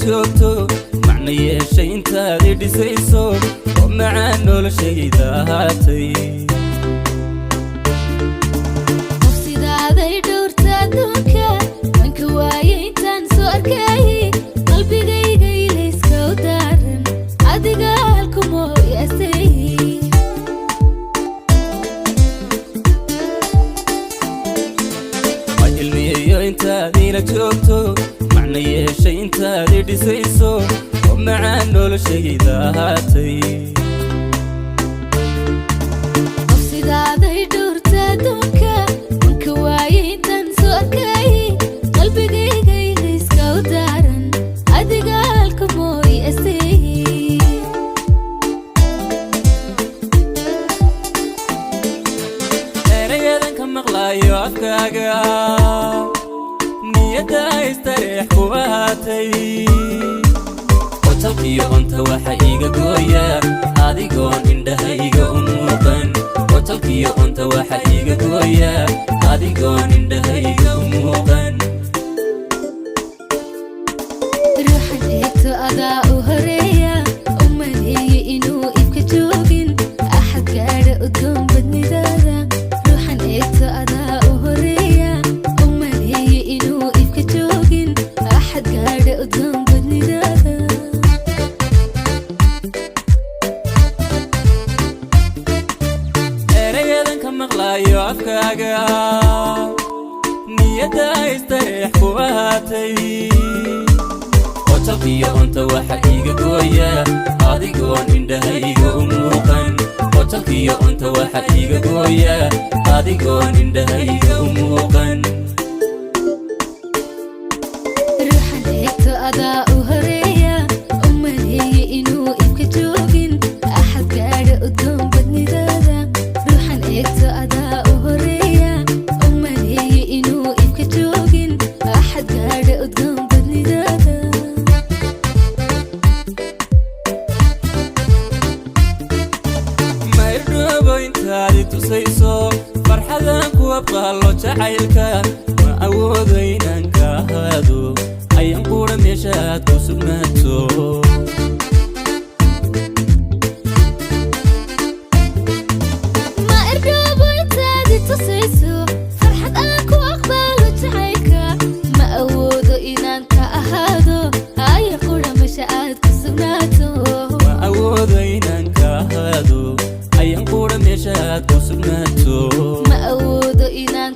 Joogto macna yeeshay intaad i dhisayso oo macaan noloshayda ahaatay. Qof sidaaday dhowrta adduunka wanka waaye intaan soo arkay. Qalbigayga ilayska u daaran adiga halkumooyaasay. Ma ilmiyeyo intaad ila joogto macna yeeshay intaad i dhisayso oo macaan noloshayda ahaatay. Qof sidaaday dhowrta adduunka wanka waaye intaan soo arkay. Qalbigayga ilayska u daaran adiga halkumooyaasay. Erayadan ka maqlaayo afkaaga niyadda istareex ku ahaatay. Qotalkiyo onta waxa iiga gooya adigoon indhahayga u muuqan. Qotalkiyo onta waxa iiga gooya adigoon indhahayga u muuqan. Ruuxan eegto adaa u horeeya, u maleeye inuu ifka joogin axad gaadha udgoon badnidaada. Ruuxan eegto adaa u horeeya, u maleeye inuu ifka joogin axad gaadha udgoon badnidaada. Erayadan ka maqlaayo afkaaga niyadda istareex ku ahaatay. Qotalkiyo onta waxa iiga gooya adigoon indhahayga u muuqan. Qotalkiyo onta waxa iiga gooya adigoon indhahayga u muuqan. Ruuxan eegto adaa u horeeya, u maleeye inuu ifka joogin axad gaadha udgoon badnidaada. Ruuxan eegto adaa u horeeya, u maleeye inuu ifka joogin axad gaadha udgoon badnidaada. Maydhoobo intaad i tusayso farxadan ku abqaallo jacaylka, ma awoodo inaan ka ahaado ayaan quudha meesha aad ku sugnaato. Ma irdhoobo intaad i tusayso farxad aan ku aqbaalo jacaylka, ma awoodo inaan ka ahaado aya qura meesha aad ku sugnaato. Ma awoodo inaan ka ahaado ayaan quudha meesha aad ku sugnaato. Ma awoodo inaan